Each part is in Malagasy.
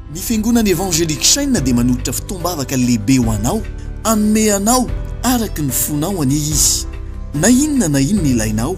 Ny Fiangonana Evangelique Chaîne dia manolotra fotoam-bavaka lehibe ho anao, hanome anao araka ny fonao anie Izy. Na inona na inona ilainao,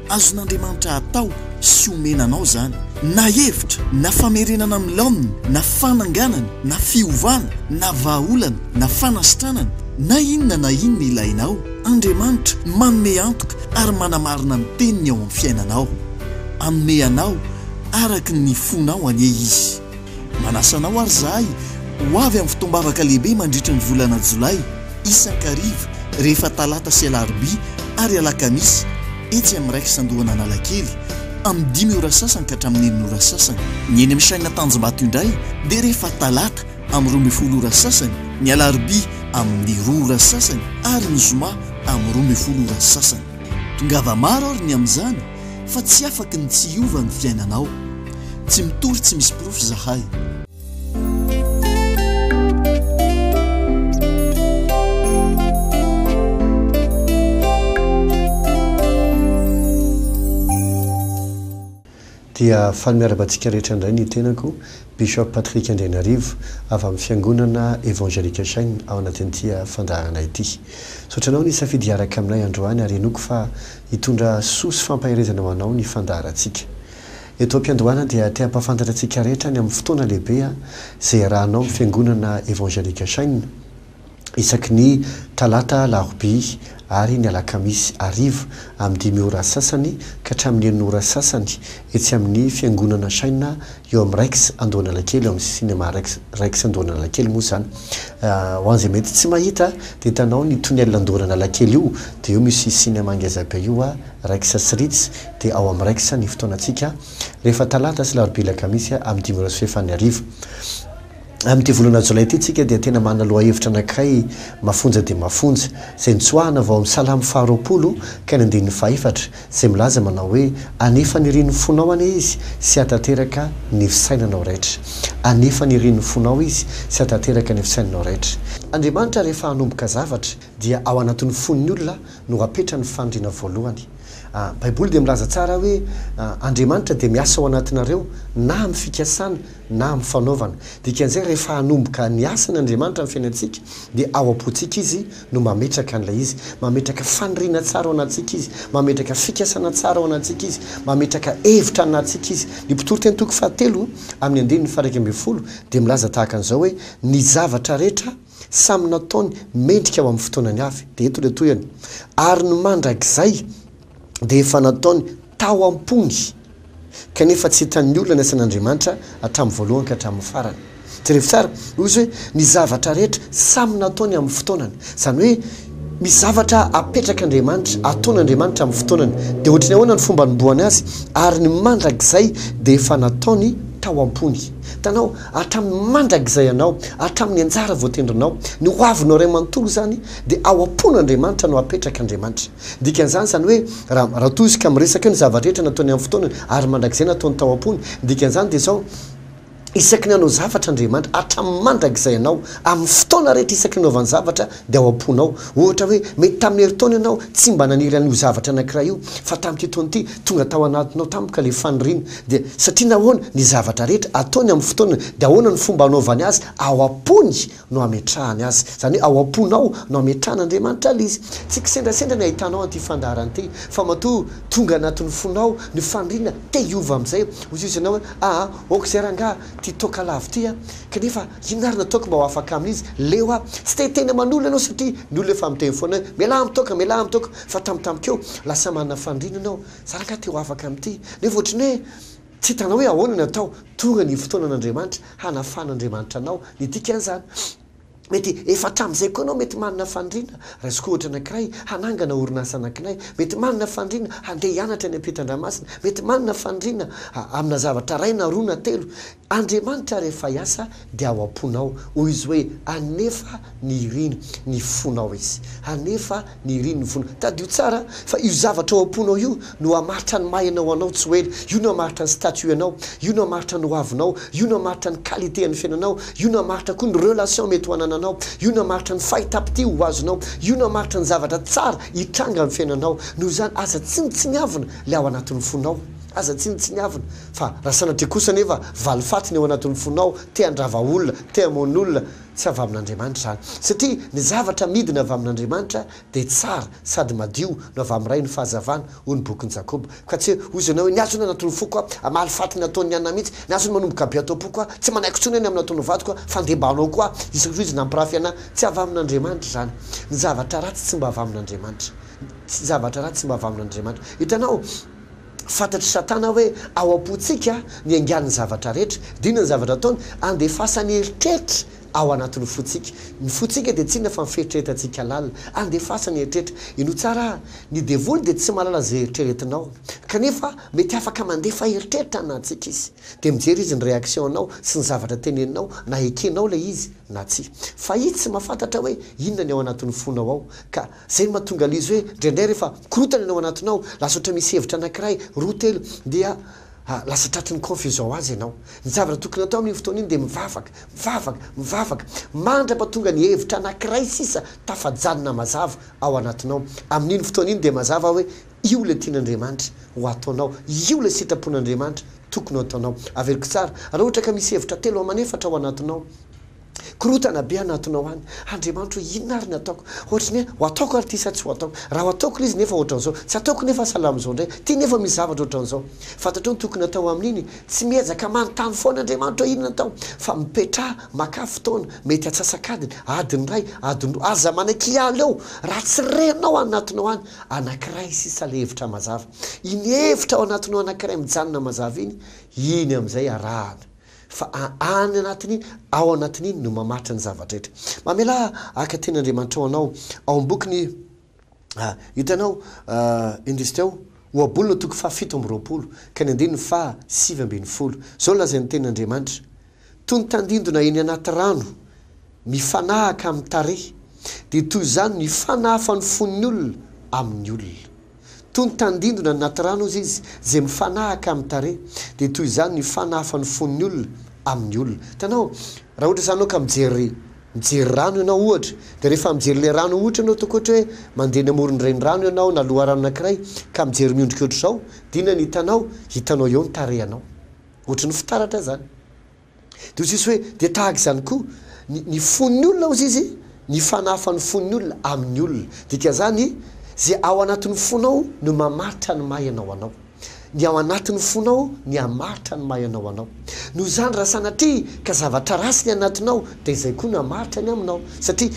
azon'Andriamanitra atao sy omena anao izany, na hevitra, na famerenana amin'ny laoniny, na fananganana, na fiovana, na vahaolana, na fanasitranana, na inona na inona ilainao, Andriamanitra manome antoka ary manamarina ny teniny ao amin'ny fiainanao. Hanome anao araka ny fonao anie Izy. Manasa anao ary izahay ho avy amin'ny fotoam-bavaka lehibe mandritra ny volana Jolay, isan-kariva, rehefa talata sy alarobia ary alakamisy, etsy amin'ny Rex Andohan'Analakely, amin'ny dimy ora sasany ka hatramin'ny enina ora sasany. Ny eny amin'ny Chaîne Tanjombato indray dia rehefa talata amin'ny 12 ora sasany, ny alarobia amin'ny roa ora sasany ary ny zoma amin'ny 12 ora sasany. Tongava maro ary ny amin'izany fa tsy afaky ny tsy hiova ny fiainanao. Tsy mitory tsy misy porofo zahay. Dia faly miarahaba antsika rehetra indray ny tenako, Bishop Patrick Andrianarivo, avy amin'ny Fiangonana Evangelique Chaine ao anatin'ity fandaharana ity. Misaotra anao nisafidy hiaraka aminay androany ary inoako fa hitondra soa sy fampaherezana ho anao ny fandaharantsika. Eto am-piandohana dia te hampahafantatra antsika rehetra ny amin'ny fotoana lehibe izay iarahanao amin'ny Fiangonana Evangelique Chaine, isaky ny talata, alarobia ary ny alakamisy hariva amin'ny dimy ora sasany ka hatramin'ny enina ora sasany etsy amin'ny fiangonana Chaine eo amin'ny Rex Andohanalakely, eo amin'ny cinéma Rex, Rex Andohanalakely moa izany. Ho an'izay mety tsy mahita dia hitanao ny tunnel Andohanalakely io dia eo misy cinéma ngezabe io Rex sy Ritz dia ao amin'ny Rex ny fotoanantsika rehefa talata sy alarobia alakamisy amin'ny dimy ora sy fahefany hariva. Amin'ity volana jolay ity tsika dia tena manana lohahevitra anankiray mafonja dia mafonja, izay nitsoahana avy ao amin'ny Salamo faharoapolo ka ny andininy fahefatra, izay milaza manao hoe, Anefa nirian'ny fonao anie izy sy hahatanteraka ny fisainanao rehetra. Anefa nirian'ny fonao izy sy hahatanteraka ny fisainanao rehetra. Andriamanitra rehefa hanomboka zavatra dia ao anatin'ny fon'ny olona no apetrany ny faniriana voalohany. Baiboly dia milaza tsara hoe, Andriamanitra dia miasa ao anatinareo na amin'ny fikasana na amin'ny fanaovana. Dikan'izay, rehefa hanomboka ny asany Andriamanitra amin'ny fiainantsika, dia ao am-pontsika Izy no mametraka an'ilay izy. Mametraka faniriana tsara ao anatintsika Izy, mametraka fikasana tsara ao anatintsika Izy, mametraka hevitra anatintsika Izy. Ny Mpitoriteny toko fahatelo amin'ny andininy faha-11 dia milaza tahaka an'izao hoe, Ny zavatra rehetra samy nataony mendrika ho amin'ny fotoanany avy. Dia eto ilay tohiny. Ary ny mandrakizay dia efa nataony tao am-pony, kanefa tsy hitan'ny olona ny asan'Andriamanitra hatramin'ny voalohany ka hatramin'ny farany. Jerevo tsara, hoy izy hoe, ny zavatra rehetra samy nataony amin'ny fotoanany. Izany hoe, misy zavatra apetrak'Andriamanitra, ataon'Andriamanitra amin'ny fotoanany. Dia ohatry ny ahoana ny fomba anombohany azy? Ary ny mandrakizay dia efa nataony tao am-pony. Hitanao, hatramin'ny mandrakizay anao, hatramin'ny anjara voatendrinao, ny hoavinao iray manontolo izany dia ao am-pon'Andriamanitra no apetrak'Andriamanitra. Dikan'izany izany hoe, raha raha toa izy ka miresaka eo ny zava-drehetra nataony amin'ny fotoanany ary mandrakizay nataony tao am-pony, ny dikan'izany dia izao, isaky ny hanao zavatra Andriamanitra, hatramin'ny mandrakizay anao, amin'ny fotoana rehetra isaky ny hanaovany zavatra dia ao am-ponao. Ohatra hoe, mety tamin'ny herintaona ianao tsy mba naniry an'io zavatra anankiray io, fa tamin'ity taona ity, tonga tao anatinao tampoka ilay faniriana. Dia, satria nahoana? Ny zavatra rehetra ataony amin'ny fotoanany, dia ahoana ny fomba hanaovany azy? Ao am-pony no ametrahany azy. Izany hoe ao am-ponao no ametrahan'Andriamanitra ilay izy. Tsy kisendrasendra ny ahitanao an'ity fandaharana ity, fa matoa tonga anatin'ny fonao ny faniriana te hiova amin'izay, hoy izy ianao hoe, aa, ok izay rangaha, ity toaka lavo ity an, kanefa inona ary no ataoko mba ho afaka amin'izy? Leo aho. Tsy te hiteny aman'olona ianao satria ny olona efa miteny foana hoe, mialà amin'ny toaka, mialà amin'ny toaka. Fa tampotampoka eo, lasa manana faniriana ianao, za rangaha te ho afaka amin'ity. Nefa ohatran'ny hoe Tsy hitanao hoe ahoana ny atao. Tonga ny fotoanan'Andriamanitra hanafan'Andriamanitra anao. Ny dikan'izany, mety efa hatramin'izay koa ianao mety manana faniriana, raisiko ohatra anankiray, hanangana orinasa anankinay, mety manana faniriana handeha hianatra any ampitan-dranomasina, mety manana faniriana amina zavatra iray na roa na telo. Andriamanitra rehefa hiasa dia ao am-ponao. Hoy Izy hoe, Hanefa ny iriny ny fonao Izy. Hanefa ny iriny ny fonao. Tadidio tsara fa io zavatra ao am-ponao io no hamaritra ny maha ianao anao tsy ho ela. Io no hamaritra ny statut anao. Io no hamaritra ny hoavinao. Io no hamaritra ny qualité an'ny fiainanao. Io no hamaritra koa ny relation mety ho anananao. Io no hamaritra ny fahitam-pitia ho azonao. Io no hamaritra ny zavatra tsara hitranga amin'ny fiainanao. Noho izany, aza tsinontsiniavina ilay ao anatin'ny fonao. Aza tsinontsiniavina. Fa raha sanatria kosa anefa valifaty ny ao anatin'ny fonao, te handrava olona, te hamono olona, tsy avy amin'Andriamanitra izany. Satria ny zavatra midina avy amin'Andriamanitra dia tsara sady madio no avy amin'ny Ray ny fahazavana, hoy ny bokin'i Jakoba. Ka tsy hoe hozy ianao hoe ny azy hono anatin'ny foko aho, hamaly faty ny nataon'ny anona mihitsy, ny azy hono manomboka be ato am-poko aho, tsy manaiky intsony aho ny amin'ny nataon'ny vadiko aho, fa ndeha mba hanao koa aho, isaky ny izy nampirafy anah. Tsy avy amin'Andriamanitra izany. Ny zavatra ratsy tsy mba avy amin'Andriamanitra. Ny zavatra ratsy tsy mba avy amin'Andriamanitra. Hitanao, fantatr'i Satana hoe ao am-pontsika ny haingan'ny zavatra rehetra. Dia inona ny zavatra ataony? Andefasany eritreritra ao anatin'ny fontsika. Ny fontsika dia tsy inona fa ny fieritreretantsika lalina. Andefasany eritreritra. Henoy tsara aho, ny devoly dia tsy mahalala izay eritreretinao. Kanefa mety afaka mandefa eritreritra anantsika izy. Dia mijery izy ny réaction-nao sy ny zavatra teneninao na ekenao ilay izy na tsia. Fa izy tsy mahafantatra hoe inona ny ao anatin'ny fonao ao. Ka zay no mahatonga ilay izy hoe indraindray rehefa mikorontana ny ao anatinao, lasa ohatra misy hevitra anankiray, roa, telo, dia lasa tratry ny confusion ho azy ianao. Ny zavatra tokony atao amin'iny fotoana iny dia mivavaka, mivavaka, mivavaka, mandra-pahatonga ny hevitra anankiray sisa tafajanona mazava ao anatinao. Amin'iny fotoana iny dia mazava hoe io ilay tian'Andriamanitra ho ataonao, io ilay sitrapon'Andriamanitra tokony ho ataonao. Averiko tsara, raha ohatra ka misy hevitra telo aman'efatra ao anatinao, Korontana be anatinao any. Andriamanitra o, inona ary ny ataoko? Ohatry ny hoe ho ataoko ary ity sa tsy ho ataoko? Raha ho ataoko ilay izy nefa ohatran'izao, tsy ataoko nefa sahala amin'izao indray, ity nefa misy zavatra ohatran'izao. Fantatrao ny tokony hatao amin'iny? Tsy miezaka manontany foana Andriamanitra hoe inona atao, fa mipetraha, makà fotoana, mety atsasak'adiny, adiny iray, adiny roa, aza manaiky hiala eo raha tsy renao anatinao any anankiray sisa ilay hevitra mazava. Iny hevitra ao anatinao anankiray mijanona mazava iny, iny amin'izay arahana. Fa any anatin'iny, ao anatin'iny no mamaritra ny zava-drehetra. Mamelà haka teny Andriamanitra ho anao ao amin'ny bokin'i, hitanao, indrisy teo, Ohabolana toko fahafito amby 20 ka ny andininy faha 19. Izao no lazain'ny tenin'Andriamanitra, Toy ny tandindona eny anaty rano mifanahaka amin'ny tarehy, dia toy izany no ifanahafan'ny fon'ny olona amin'ny olona. Toy ny tandindona anaty rano hozy izy, izay mifanahaka amin'ny tarehy, dia toy izany ny fanahafan'ny fon'ny olona amin'ny olona. Hitanao, raha ohatra izany ianao ka mijery, mijery rano ianao ohatra, dia rehefa mijery ilay rano ohatra ianao, ataoko ohatra hoe mandeha eny amoron'ny renirano ianao na loharano anankiray, ka mijery miondrika ohatr'izao, dia inona ny hitanao? Hitanao eo ny tarehinao. Ohatry ny fitaratra izany. Dia hoy Jesosy hoe, dia tahaka izany koa, ny, ny fon'ny olona, hozy Izy, ny fanahafan'ny fon'ny olona amin'ny olona. Dikan'izany, izay ao anatin'ny fonao no mamaritra ny maha ianao anao. Ny ao anatin'ny fonao ny hamaritra ny maha ianao anao. Noho izany, raha sanatria ka zavatra ratsy ny anatinao, dia izay koa no hamaritra ny aminao. Satria,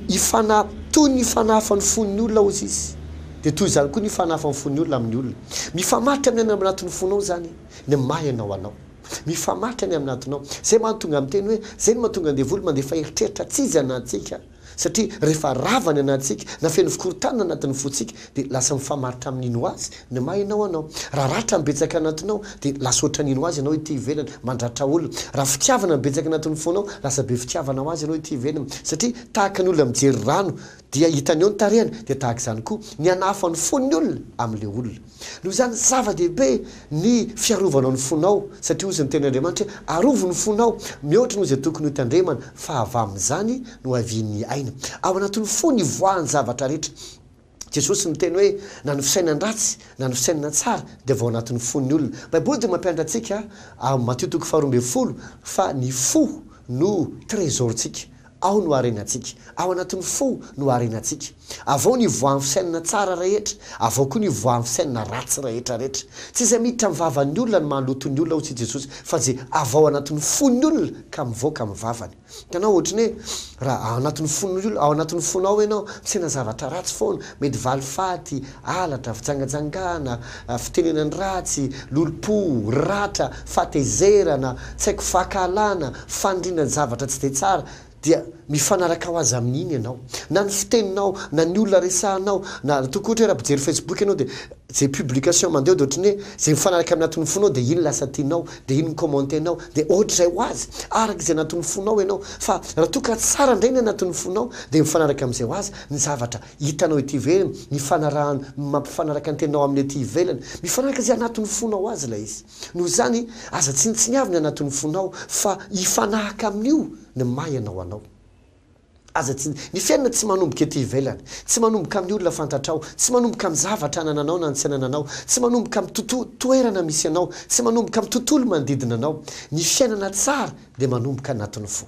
ifana, toy ny fanahafan'ny fon'ny olona, hozy Izy, dia toy izany koa ny fanahafan'ny fon'ny olona amin'ny olona. Mifamaritra amin'ny any anatin'ny fonao izany ny maha ianao anao. Mifamatra ny aminatinao. Zay mahatonga miteny hoe, zay no mahatonga ny devoly mandefa eritreritra tsy izy anatintsika. Satria rehefa rava ny anatintsika, na feno fikorontanana anatin'ny fontsika, dia lasa mifamaritra amin'ny nino azy ny maha ianao anao. Raha ratra ny betsaka anatinao, dia lasa ohatran'ny nino azy ianao ety ivelany, mandratra olona. Raha fitiavana ny betsaka anatin'ny fonao, lasa be fitiavana ho azy ianao ety ivelany. Satria tahaka ny olona mijery rano dia hitany eo ny tarehiny, dia tahaka izany koa ny hanahafa ny fon'ny olona amin'ilay olona. Noho izany, zava-dehibe ny fiarovanao ny fonao, satria hozy ny Tenin'Andriamanitra hoe, Arovy ny fonao, mihoatra noho izay tokony hotandremana, fa avy amin'izany no havian'ny aina. Ao anatin'ny fo no ivoahan'ny zavatra rehetra. Jesosy niteny hoe, na ny fisainan-dratsy, na ny fisainana tsara, dia avy ao anatin'ny fon'ny olona. Baiboly dia mampianatra antsika, ao Matio toko faharoa 12, fa ny fo no trésor-ntsika. Ao no harenantsika. Ao anatin'ny fo no harenantsika. Avy ao ny ivoahan'ny fisainana tsara rehetra, avy ao koa ny ivoahan'ny fisainana ratsy rehetra rehetra. Tsy izay miditra amin'ny vavan'ny olona no mahaloto ny olona hoy Jesosy fa izay avy ao anatin'ny fon'ny olona ka mivoaka amin'ny vavany. Hitanao ohatry ny hoe raha ao anatin'ny fon'ny olona, ao anatin'ny fonao ianao misaina zavatra ratsy foana, mety valifaty, halatra, fijangajangana, fitenenana ratsy, lolompo, ratra, fahatezerana, tsy haiko fankahalana, faniriana ny zavatra tsy dia tsara, dia mifanaraka ho azy amin'iny ianao. Na ny fiteninao, na ny olona resahanao, na ataoko ohatra hoe raha mpijery Facebook ianao dia izay publication mandeha eo dia ohatran'ny hoe izay mifanaraka amin'ny anatin'ny fonao dia iny lasa tianao, dia iny no commenter-nao, dia ohatr'izay ho azy, araka izay anatin'ny fonao ianao. Fa raha toa ka tsara indray ny anatin'ny fonao dia mifanaraka amin'izay ho azy ny zavatra hitanao ety ivelany, ny fanarahana, ny mampifanaraka ny tenanao amin'ny ety ivelany. Mifanaraka izay anatin'ny fonao ho azy ilay izy. Noho izany, aza tsinontsiniavina ny anatin'ny fonao fa hifanahaka amin'io ny maha ianao anao. Aza tsy, ny fiainana tsy manomboka ety ivelany, tsy manomboka amin'ny olona fantatrao, tsy manomboka amin'ny zavatra anananao na ny tsy anananao, tsy manomboka amin'ny toto, toerana misy anao, tsy manomboka amin'ny tontolo manodidina anao. Ny fiainana tsara dia manomboka anatin'ny fo.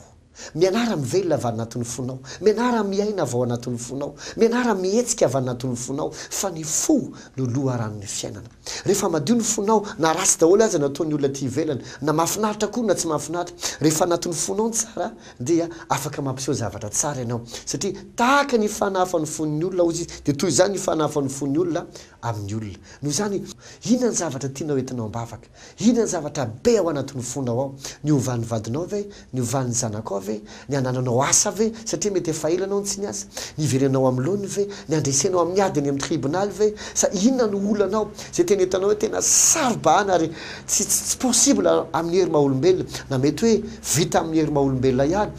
Mianara mivelona avy anatin'ny fonao, mianara miaina avy ao anatin'ny fonao, mianara mihetsika avy anatin'ny fonao, fa ny fo no loharanon'ny fiainana. Rehefa madio ny fonao, na ratsy daholo aza ny ataon'ny olona aty ivelany, na mahafinaritra akory na tsy mahafinaritra, rehefa anatin'ny fonao ny tsara dia afaka mampiseho zavatra tsara ianao. Satria tahaka ny ifanahafan'ny fon'ny olona, hozy izy, dia toy izany ny ifanahafan'ny fon'ny olona amin'ny olona. Noho izany, inona ny zavatra tianao entinao am-bavaka? Inona ny zavatra be ao anatin'ny fonao ao? Ny hovan'ny vadinao ve? Ny hovan'ny zanakao ve? Ny hanananao asa ve? Satria mety efa ela ianao no tsy niasa. Ny hiverenanao amin'ny laoniny ve? Ny handresenao amin'ny ady any amin'ny tribonaly ve? Sa inona no olanao? Izay tena hitanao hoe tena saro-bahana ary tsy tsy possible amin'ny hery maha olombelona. Na mety hoe vita amin'ny hery maha olombelona ihany,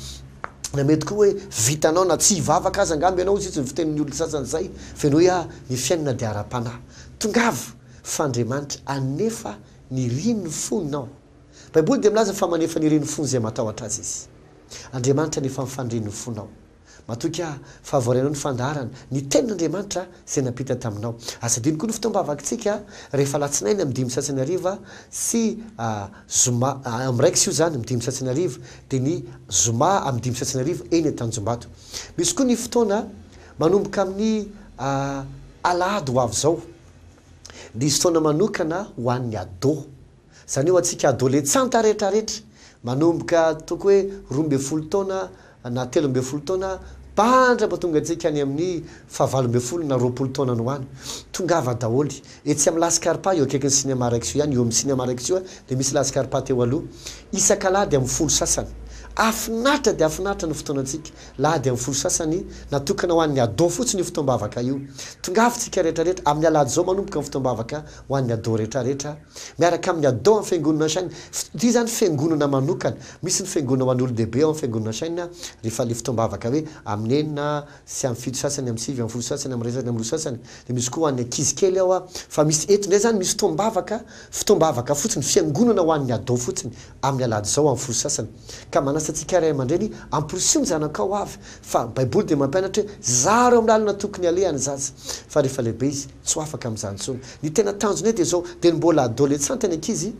na mety koa hoe vitanao na tsy hivavaka aza angamba ianao hozy izy ny fitenin'ny olona sasany izay. Fenoy aho, ny fiainana dia ara-panahy. Tongava fa Andriamanitra hanefa ny irin'ny fonao. Baiboly dia milaza fa manefa ny irin'ny fon'izay matahotra Azy Izy. Andriamanitra anefa mifanirian'ny fonao. Matoky aho fa voarainao ny fandaharana, ny Tenin'Andriamanitra izay nampita taminao. Aza adino koa ny fotoam-bavakitsika rehefa alatsinainy amin'ny dimy sasany hariva sy zoma, amin'ny raikitra io izany, amin'ny dimy sasany hariva, dia ny zoma amin'ny dimy sasany hariva eny Tanjombato. Misy koa ny fotoana manomboka amin'ny alahady ho avy izao, dia hisy fotoana manokana ho an'ny ado. Izany hoe ho antsika adoletsanta rehetrarehetra, manomboka toko hoe 12 taona na 13 taona mandra-pahatonga antsika any amin'ny faha 18 na 20 taona any ho any. Tongava daholo. Etsy amin'ny Las Carpa, eo akaikin'ny Cinéma Rex io ihany, eo amin'ny Cinéma Rex io dia misy Las Carpa teo aloha. Isak'alahady amin'ny folo sasany. Hahafinaritra dia hahafinaritra ny fotoanantsika. Lahady amin'ny folo sasany, natokana ho an'ny ado fotsiny io fotoam-bavaka io. Tongava isika rehetrarehetra, amin'ny alahady izao manomboka ny fotoam-bavaka ho an'ny ado rehetrarehetra. Miaraka amin'ny ado amin'ny fiangonana Shine. Ity izany fiangonana manokana. Misy ny fiangonana ho an'ny olon-dehibe ao amin'ny fiangonana Shine rehefa ilay fotoam-bavaka hoe amin'ny enina sy amin'ny fito sasany, amin'ny sivy, amin'ny folo sasany, amin'ny iray sasany, amin'ny roa sasany. Dia misy koa ho an'ny ankizy kely ao. Fa misy eto indray izany misy fotoam-bavaka, fotoam-bavaka fotsiny, fiangonana ho an'ny ado fotsiny amin'ny alahady izao amin'ny folo sasany. Ka manasa antsika ray aman-dreny amporisiho ny zanakao avy fa ny baiboly dia mampianatra hoe zaro amin'ny lalana tokony aleha ny zaza fa rehefa lehibe izy tsy ho afaka amin'izany intsony. Ny tena tanjonay dia izao, dia ny mbola adolescente ny ankizy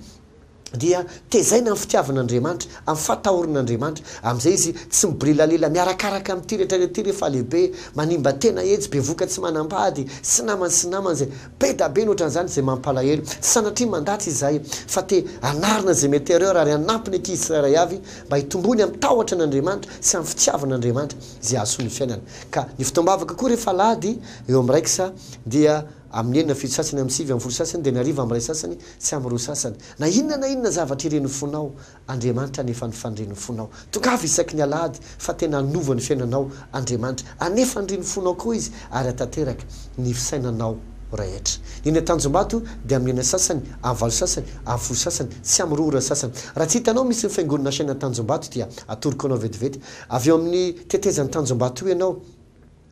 dia tezaina amin'ny fitiavan'Andriamanitra, amin'ny fahatahoran'Andriamanitra, amin'izay izy tsy mibrilalila miarakaraka amin'ity rehetra rehetra ity rehefa lehibe, manimba tena etsy, bevoka tsy manambady, sy namany sy namany izay be da be ny ohatran'izany izay mampalahelo. Tsy sanatria mandatsa izahay fa te hanarina izay mety erreur ary hanampy ny ankizy tsirairay avy mba hitomboany amin'ny tahotra an'Andriamanitra sy amin'ny fitiavana an'Andriamanitra izay hahasoa ny fiainana. Ka ny fotoam-bavaka koa rehefa alahady eo amin'ny raiksa dia amin'ny enina, fito sasany, amin'ny sivy, amin'ny folo sasany, dia ny hariva amin'ny iray sasany sy amin'ny roa sasany. Na inona na inona zavatra irin'ny fonao, Andriamanitra anefa ny fanirian'ny fonao. Tongava isaky ny alahady fa tena hanova ny fiainanao Andriamanitra. Hanefa ny irin'ny fonao koa Izy ary hahatanteraka ny fisainanao rehetra. Ny eny Antanjombato dia amin'ny enina sasany, amin'ny valo sasany, amin'ny folo sasany sy amin'ny roa ora sasany. Raha tsy hitanao misy ny fiangonana Chaîne Antanjombato dia atoroko anao vetivety. Avy eo amin'ny tetezan'i Tanjombato io ianao.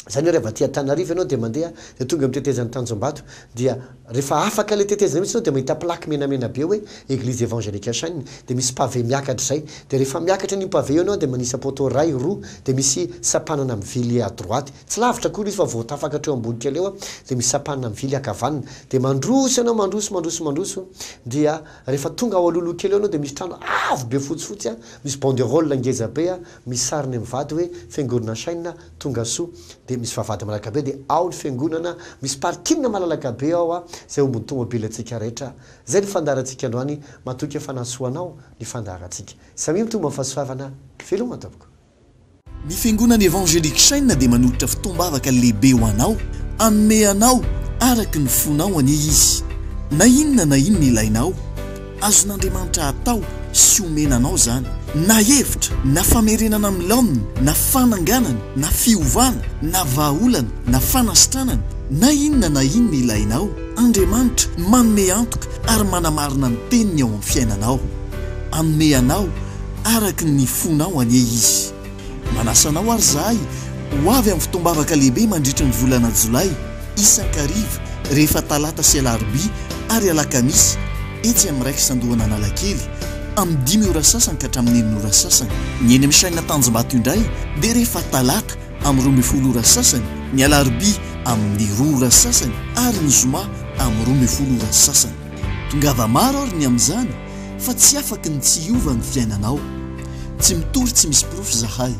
Izany hoe rehefa aty Antananarivo ianao dia mandeha dia tonga eo amin'ny tetezan'i Tanjombato dia rehefa afaka ilay tetezana mihitsy ianao dia mahita plaque menamena be hoe Eglise Evangelique Chaîne dia misy pavé miakatra izay dia rehefa miakatra an'io pavé io ianao dia manisa poteau iray, roa dia misy sampanana mivily à droite tsy lavitra akory izy fa vao tafakatra eo ambony kely eo dia misy sampanana mivily ankavanana dia mandroso ianao mandroso mandroso mandroso dia rehefa tonga ao alohaloha kely eo ianao dia misy trano avo be fotsifotsy misy banderole ngeza be misy sariny mivady hoe Fiangonana Chaîne Tonga soa dia misy vavahady malalaka be dia ao ny fiangonana, misy parking malalaka be ao a, izay ombin'ny tomobile antsika rehetra. Izay ny fandaharantsika androany, matoky fa nahasoa anao ny fandaharantsika. Samia mitombo amin'ny fahasoavana, veloma tompoko. Ny Fiangonana Evangelique Chaîne dia manolotra fotoam-bavaka lehibe ho anao, hanome anao araka ny fonao anie Izy. Na inona na inona ilainao. Azon'Andriamanitra atao sy omena anao izany, na hevitra, na famerenana amin'ny laoniny, na fananganana, na fiovana, na vahaolana, na fanasitranana, na inona na inona ilainao, Andriamanitra manome antoka ary manamarina ny teniny ao amin'ny fiainanao. Hanome anao araka ny fonao anie Izy. Manasa anao ary izahay ho avy amin'ny fotoam-bavaka lehibe mandritry ny volana jolay, isan-kariva, rehefa talata sy alarobia ary alakamisy, etsy amin'ny Rex Andohan'Analakely, amin'ny dimy ora sasany ka hatramin'ny enina ora sasany. Ny eny amin'ny Chaîne Tanjombato indray dia rehefa talata. amin'ny 12 ora sasany, ny alarobia amin'ny roa ora sasany ary ny zoma amin'ny 12 ora sasany. Tongava maro ary ny amin'izany fa tsy afaky ny tsy hiova ny fiainanao. Tsy mitory tsy misy porofo zahay.